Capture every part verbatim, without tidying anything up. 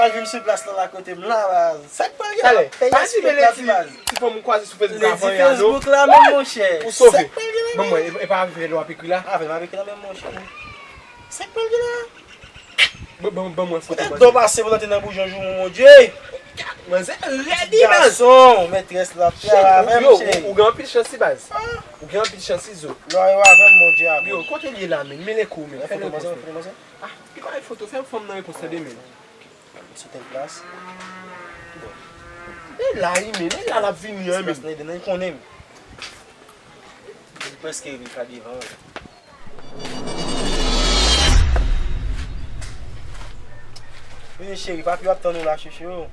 Pral vin sou plas lan la kote m la, baz. Sa k pral gen la? Talè, Peyi pa di sou men plas, ti baz. ti fanm ou kwaze sou Facebook Lè avan di ya non. Facebook la menm, monchè. Ou sove. Sa k pral gen la, Ban mwen, men? e- e pa avè l w ap ekri la? Avè m ap ekri la menm, monchè. Sa k pral gen la? Ban ban ban mwen foto Poutèt mwen. do pase pou l antre nan boujon jou, mon Dye. Manzè rèd li baz. Gason, mètrès la ap travay avè m, Yo, cheri. ou gen anpil chans si baz. Ou gen anpil chans si zo. Lò yo avè m, mon Dye, avè Yo, m. Kote l ye la men? Men le kou men. Fè le Foto, kou. Foto, Ah, li pa foto, fè fanm nan repons tande men. Sou tèl plas. E la wi men, e la l ap vini an men. Plas nan ede nan konnen m. Li prèske rive ka devan. Vini cheri, papi w ap tann ou la, chouchou.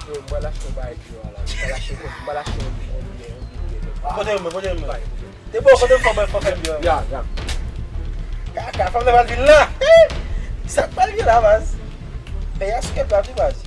Yo, mwen lache yon bagay. Yo, ala, mwen lache yon, mwen lache yon, yon, yon, yon, yon, Pote mwen, pote mwen. Te bon, kote fò mwen fò fè byen. Ya, ya. Kaka, fanm nan pral vin la. Sa k pral vin la, baz? Peyi a sou kèk plat, wi, baz.